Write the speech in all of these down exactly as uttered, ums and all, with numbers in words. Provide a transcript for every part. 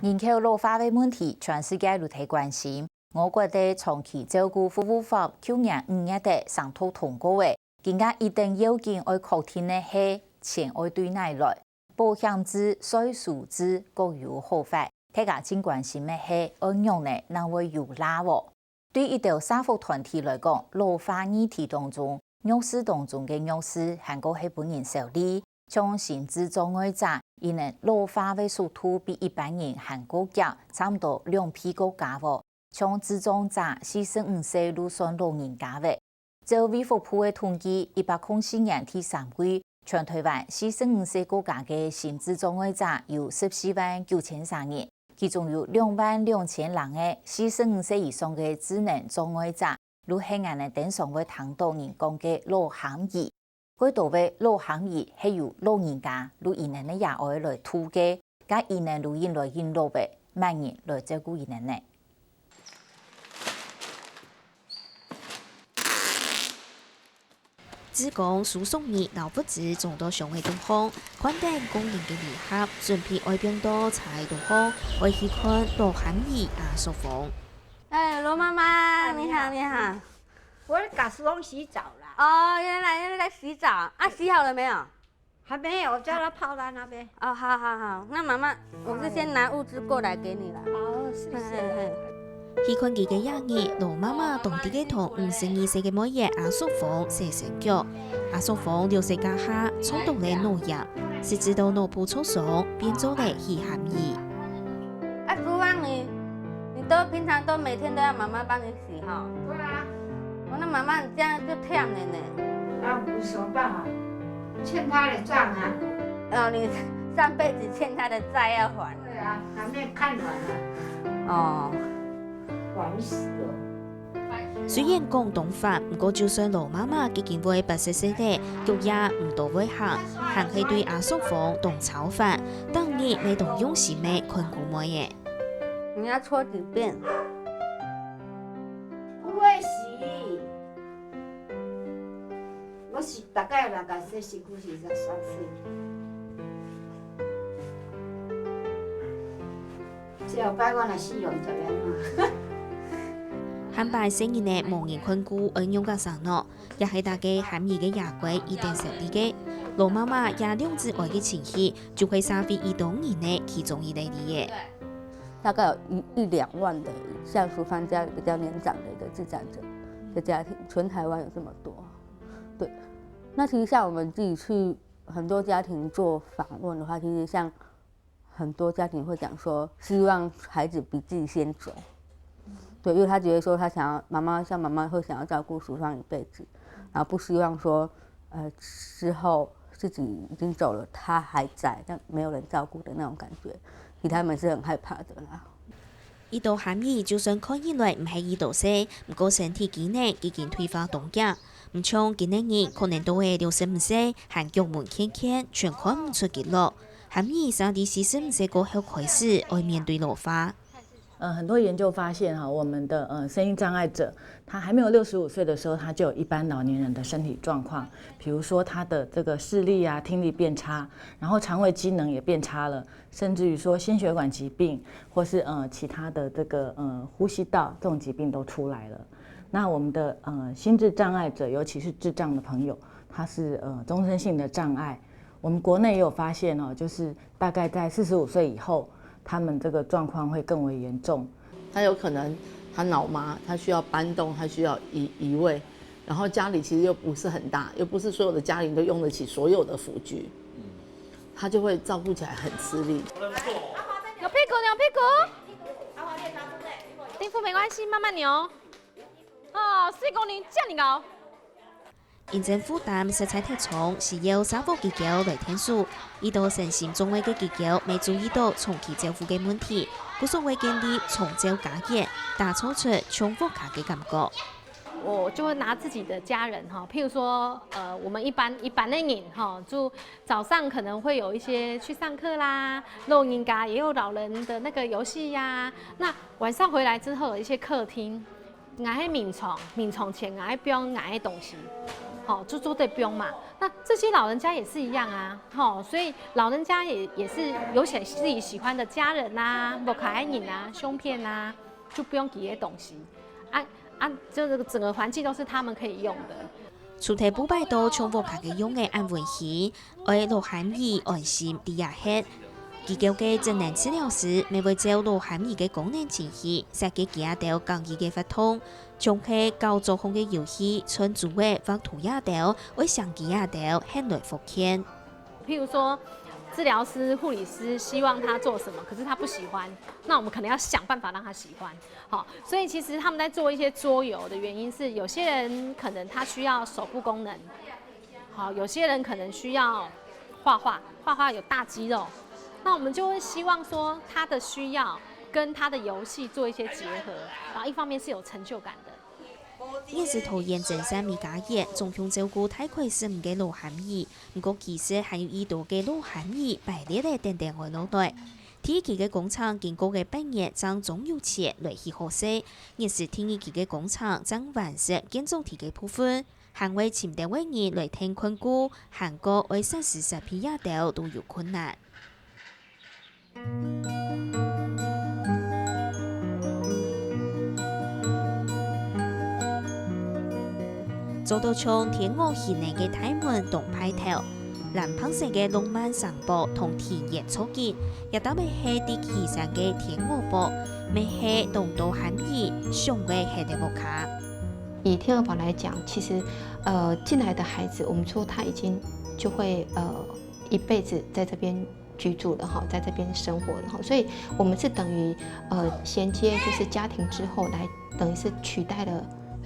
人口老化个問題，全世界都在關心。我國个長期照顧服務法舊年五月底正式通過了，今下一等要緊愛確定个係錢愛對哪來，保險制、稅收制各有好壞，大家盡關心个係愛仰仔正會有罅無。 對一兜社福團體來講，老化議題當中，弱勢當中个弱勢還過係分人愁慮。像心智障礙者，佢等老化个速度比一般人還過遽，差毋多兩倍過加喔。像智障者，四十五歲就算老人家了。照衛福部个統計，一百空四年第三季，全台灣四十五歲過加个心智障礙者有十四萬九千儕人， 其中有兩萬兩千零个四十五歲以上个智能障礙者，就係𠊎等經常會聽著人講个老鹹魚。蓋多个老鹹魚係由老人家就佢等个爺哀來渡个，該佢等就緊來緊老了，麼人來照顧佢等呢？ 志工、手作藝摎物資裝到箱仔肚項，看等工人个禮盒，準備愛放到車仔肚項，愛去看老鹹魚阿叔峰。哎，羅媽媽，你好，你好。我在給叔峰洗澡啦。哦，原來你在洗澡啊，洗好了沒有？還沒有，我叫他泡在那邊。哦，好好好，那媽媽，我是先拿物資過來給你了。哦，謝謝。嘿嘿嘿。 去看佢个爺哀，羅媽媽當在該同五十二歲个妹仔阿叔峰洗身腳。阿叔峰六十加下，撞著了腦炎，失智到腦部受傷，變做了魚鹹魚。啊，叔峰，你，你都平常都每天都要媽媽幫你洗哈？對啊。哦，那媽媽你這樣就忝了呢。啊，有什麼辦法？欠他的債啊。哦，你上輩子欠他的債要還。對啊，還沒看完啊。哦。 煩死了。雖然講當煩，毋過就算羅媽媽已經會八十歲了，腳也毋多會行，還係對阿叔峰當操煩，逐日乜當用心个看顧妹仔。你要搓幾遍？不會洗。 我是大概六十歲，身軀是十三歲。這後擺我若死，用十年嘛。下擺細人仔無人看顧，愛仰結煞呢？也係逐家鹹魚个爺哀一等受益个。羅媽媽也兩子哀个情緒，就係社會當多人个其中一個例仔。大概有一一兩萬的，像淑芳這樣比較年長的一個智障者的家庭，全台灣有這麼多。 對，那其實像我們自己去很多家庭做訪問的話，其實像很多家庭會講說，希望孩子比自己先走。對，因為他覺得說他想要，媽媽，像媽媽會想要照顧淑芳一輩子，然後不希望說，呃，之後自己已經走了，他還在，但沒有人照顧的那種感覺，其實他們是很害怕的啦。 一兜鹹魚就算看起來毋係幾多歲，毋過身體機能已經退化當遽。毋像今个人可能到了六十五歲，還腳文健健，全看毋出記錄。鹹魚正在四十五歲過後開始愛面對老化。呃，很多研究發現哈，我們的，呃，身心障礙者，他還沒有六十五歲的時候，他就有一般老年人的身體狀況，比如說他的這個視力啊、聽力變差，然後腸胃機能也變差了， 甚至於說心血管疾病，或是，呃，其他的這個，呃，呼吸道這種疾病都出來了。那我們的，呃，心智障礙者，尤其是智障的朋友，他是，呃，終身性的障礙。我們國內也有發現哦，就是大概在四十五歲以後，他們這個狀況會更為嚴重。他有可能他腦麻，他需要搬動，他需要移，移位，然後家裡其實又不是很大，又不是所有的家庭都用得起所有的輔具，他就會照顧起來很吃力。扭屁股，扭屁股。丁父沒關係，慢慢扭。哦，四公斤，這樣你搞。 因為負擔實在忒重，需要社福機構來𢯭手。一兜身心障礙个機構乜注意到長期照顧个問題，故所會建立長照家園，打造出像屋下个感覺。我就會拿自己的家人哈，譬如說，呃，我們一般，一般的人哈，就早上可能會有一些去上課啦，老人家也有老人的那個遊戲呀，那晚上回來之後有一些客廳， 𠊎个眠床，眠床前𠊎愛放𠊎个東西。好，就做得不用嘛。那这些老人家也是一样啊，好，所以老人家也也是有选自己喜欢的家人啊、屋下个人啊、相片啊，就不用佢个东西。啊啊，就这个整个环境都是他们可以用的。除忒布擺到像屋下个樣仔恁溫馨，愛老含義安心在這歇。機構个職能治療師乜會照老含義个功能情形，設計佢兜講佢个活動， 像係搞作項个遊戲、串珠仔、畫圖這兜，會想佢兜，喊來復健。譬如說，治療師、護理師希望他做什麼，可是他不喜歡，那我們可能要想辦法讓他喜歡。好，所以其实他们在做一些桌游的原因是，有些人可能他需要手部功能，好，有些人可能需要画画，画画有大肌肉，那我们就会希望说他的需要跟他的游戏做一些结合，然后一方面是有成就感的。 𠊎係桃園真善美家園，總共照顧大概十五个老含義，毋過其實還有已多个老含義排列仔等等愛落來。第一期个工程經過个八年正終有錢來起好勢，𠊎係第二期个工程正完成建築體个部分，還會尋兜仔人來𢯭看顧，還過愛設施設備這兜都有困難。 做到像天鵝形仔个大門當派頭，藍白色个浪漫城堡同庭園錯景，這兜乜係在旗山个天鵝堡，乜係當多含義想愛歇个屋下。以天鵝堡來講，其實，呃，進來的孩子，我們說他已經就會，呃，一輩子在這邊居住了哈，在這邊生活了哈，所以我們是等於，呃，銜接就是家庭之後來，等於是取代了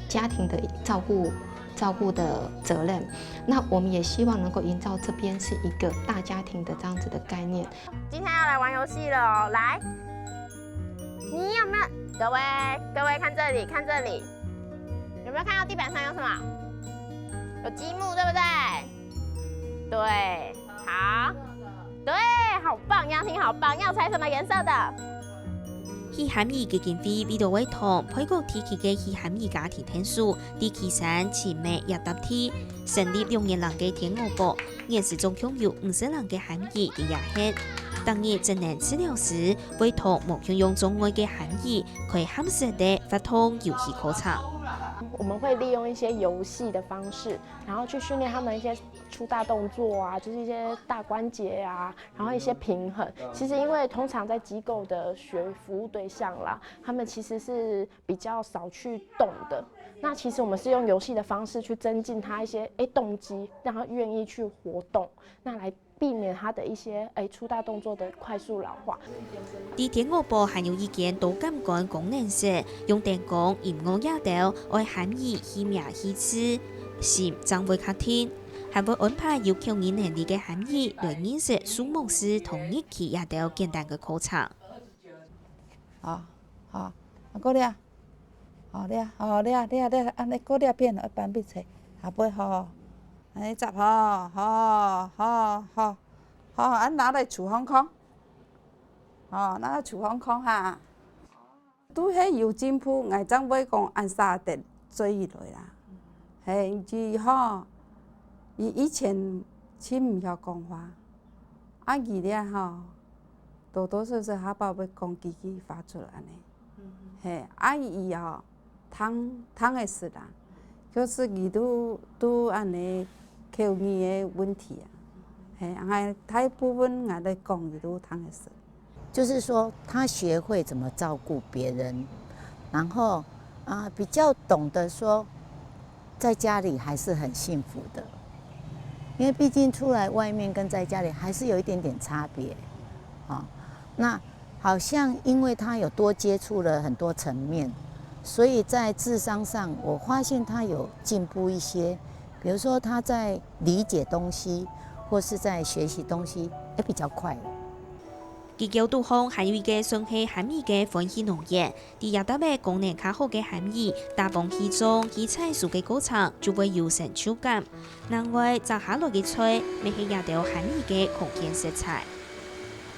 家庭的照顧，照顧的責任。那我們也希望能夠營造這邊是一個大家庭的這樣子的概念。今天要來玩遊戲了哦，來，你有沒有，各位，各位看這裡，看這裡，有沒有看到地板上有什麼？有積木，對不對？ 對，好，對，好棒，楊婷好棒，要猜什麼顏色的？去含義基金會為著為同配角地區个去含義家庭𢯭手，在旗山尋覓這搭地，成立兩年零个天鵝堡，現時總共有五十零个含義在這歇。逐日職能治療師會同無共樣障礙个含義開合適个活動遊戲課程。我們會利用一些遊戲的方式，然後去訓練他們一些 粗大動作啊，就是一些大關節啊，然後一些平衡。其實因為通常在機構的學服務對象啦，他們其實是比較少去動的。那其實我們是用遊戲的方式去增進他一些，欸，動機，讓他願意去活動，那來避免他的一些，欸，粗大動作的快速老化。在天鵝堡還有一間多感官功能室，用燈光、音樂這兜，愛含義去摸去試，心正會較定。 還會安排有口語能力个含義來認識樹木師同日期這兜簡單个課程。好，好，啊，過來啊。好，來啊，好，來啊，來啊，來啊，恁呢過來片，愛搬筆冊，下背吼，恁呢接吼，好，好，好，好，恁拿來廚房囥，好，拿來廚房囥哈。 都係有進步，𠊎正會講恁捨得做起來啦。係，佢吼，佢以前盡毋曉講話，啊，佢這吼，多多少少下把會講幾句話出來恁呢。係，啊，佢吼，聽，聽會識啦，就是佢都，都恁呢口語个問題啊。係，𠊎大部分𠊎來講，佢都聽會識。 就是說他學會怎麼照顧別人，然後，啊，比較懂得說，在家裡還是很幸福的，因為畢竟出來外面跟在家裡還是有一點點差別，啊，那好像因為他有多接觸了很多層面，所以在智商上，我發現他有進步一些，比如說他在理解東西，或是在學習東西，也比較快了。 佢腳肚項還有一個算係含義个歡喜農園，在這搭个功能較好个含義，打幫起種、去採收个過程就會有成就感。另外，摘下來个菜，乜係這兜含義个空間色彩。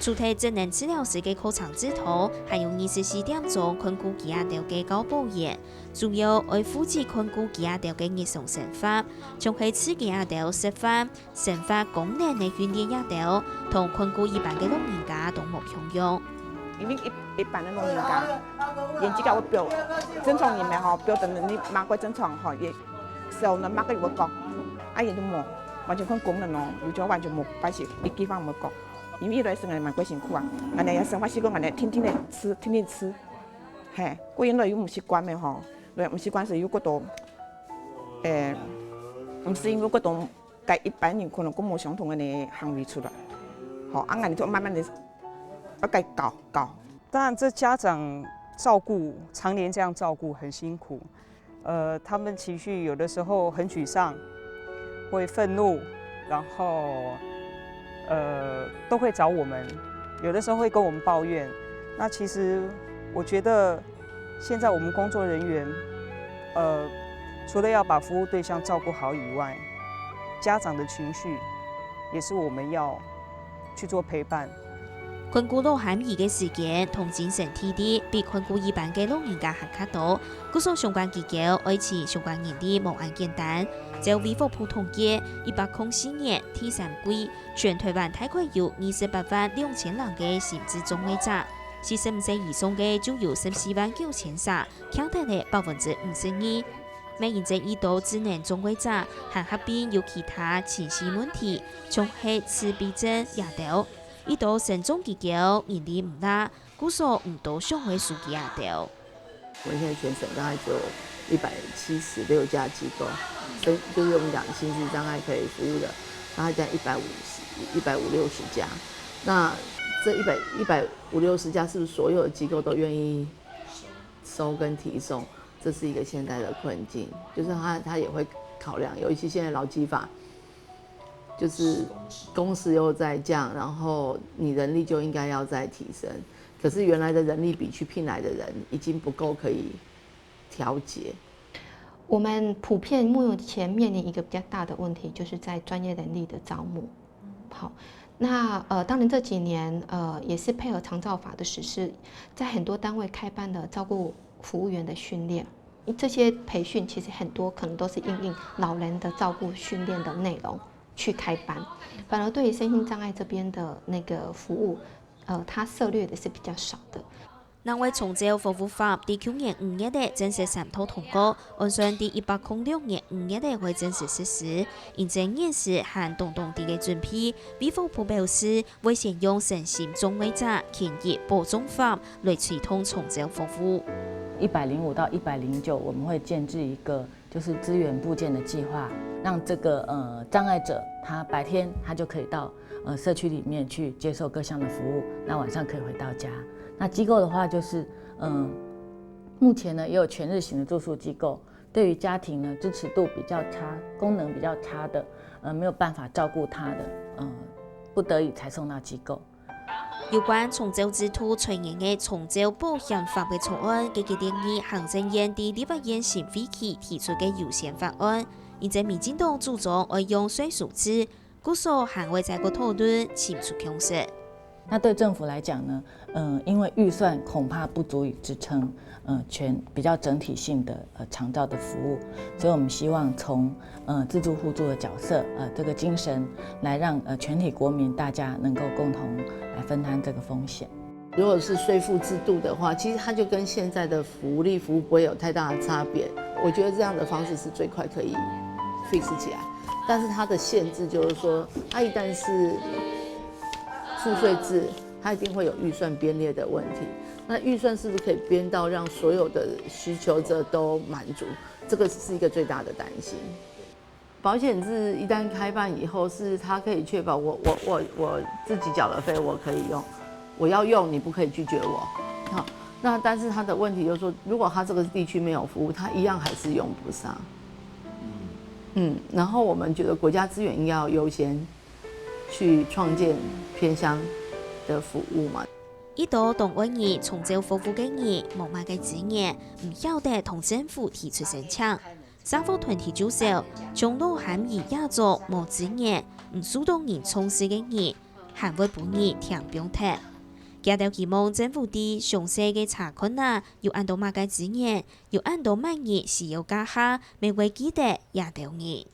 除忒職能治療師个課程之外，還有二十四點鐘看顧佢兜个教保員，主要愛負責看顧佢兜个日常生活，像係㓾佢兜食飯、生活功能个訓練這兜，同看顧一般个老人家都無共樣。因為一，一般个老人家，年紀較會標，正常人个吼，標準能力嘛較正常吼，也少能嘛个有會講，啊，也就無，完全看功能哦，有種完全無，擺設一地方無講。 因為一來生活嘛，過辛苦啊，恁呢也生活習慣恁呢，天天个食，天天食，嘿，過因為又毋習慣个吼，對，毋習慣時又過多，誒，毋適應又過多，該一般人可能過無相同个呢行為出來，吼，啊，恁呢就慢慢个，要該教，教。當然，這家長照顧，常年這樣照顧很辛苦。呃，他們情緒有的時候很沮喪，會憤怒，然後呃都會找我們，有的時候會跟我們抱怨。那其實我覺得，現在我們工作人員，呃，除了要把服務對象照顧好以外，家長的情緒也是我們要去做陪伴。 看顧老含兒个時間同精神體力，比看顧一般个老人家還較多。故所相關機構愛尋相關人力無恁簡單。照衛福部統計，一百空四年第三季，全臺灣大概有二十八萬兩千人个心智障礙者，四十五歲以上个就有十四萬九千儕，強達了百分之五十二。乜因為這兜智能障礙者還合併有其他情緒問題，像係自閉症這兜。 一兜身障機構人力毋罅，故所毋多想愛收佢兜。我們現在全省大概只有一百七十六家機構，所以就是我們講心智障礙可以服務的，那它現在一百五十、一百五六十家。那這一百、一百五六十家是不是所有的機構都願意收跟提送？這是一個現在的困境，就是他他也會考量，尤其現在勞基法。 就是工時又在降，然後你人力就應該要再提升，可是原來的人力比去聘來的人已經不夠可以調節。我們普遍目前面臨一個比較大的問題，就是在專業人力的招募。好，那呃，當然這幾年呃也是配合長照法的實施，在很多單位開辦了照顧服務員的訓練。 這些培訓其實很多可能都是因應老人的照顧訓練的內容去開班，反而對於身心障礙這邊的那個服務，呃，它涉獵的是比較少的。另外，長照服務法在舊年五月个正式三讀通過，按算在一百空六年五月个會正式實施。因此，現時還當當多个準備，衛福部表示， 會先用身心障礙者權益保障法來推動長照服務。一百零五到一百零九，我們會建置一個就是資源布建的計劃，讓這個呃障礙者他白天他就可以到呃社區裡面去接受各項的服務，那晚上可以回到家。那機構的話就是嗯、呃，目前呢也有全日型的住宿機構， 對於家庭呢支持度比較差、功能比較差的，呃，沒有辦法照顧他的，呃，不得已才送到機構。有關長照制度出現个長照保險法个草案，該个建議行政院在立法院審會期提出个優先法案，因為民進黨主張愛用稅收制，故所還會再過討論，尋出共識。 那對政府來講呢，嗯，因為預算恐怕不足以支撐，嗯，全比較整體性的呃長照的服務，所以我們希望從呃自助互助的角色，呃這個精神，來讓呃全體國民大家能夠共同來分擔這個風險。如果是稅負制度的話，其實它就跟現在的福利服務不會有太大的差別。我覺得這樣的方式是最快可以 fix 起來，但是它的限制就是說，它一旦是 賦稅制，它一定會有預算編列的問題。那預算是不是可以編到讓所有的需求者都滿足？這個是一個最大的擔心。保險制一旦開辦以後，是它可以確保我我我我自己繳的費我可以用，我要用你不可以拒絕我。好，那但是它的問題就是說，如果它這個地區沒有服務，它一樣還是用不上。嗯，然後我們覺得國家資源應該要優先 去創建偏鄉的服務嘛。一兜當愛用長照服務个人，無麼个資源，毋曉得同政府提出申請。生活團體就少，像老含兒這種無資源、毋受到人重視个人，還會分你添放忒。佢兜希望政府在詳細个查看啊，有恁多麼个資源，有恁多麼人需要加下，乜會記得這兜人。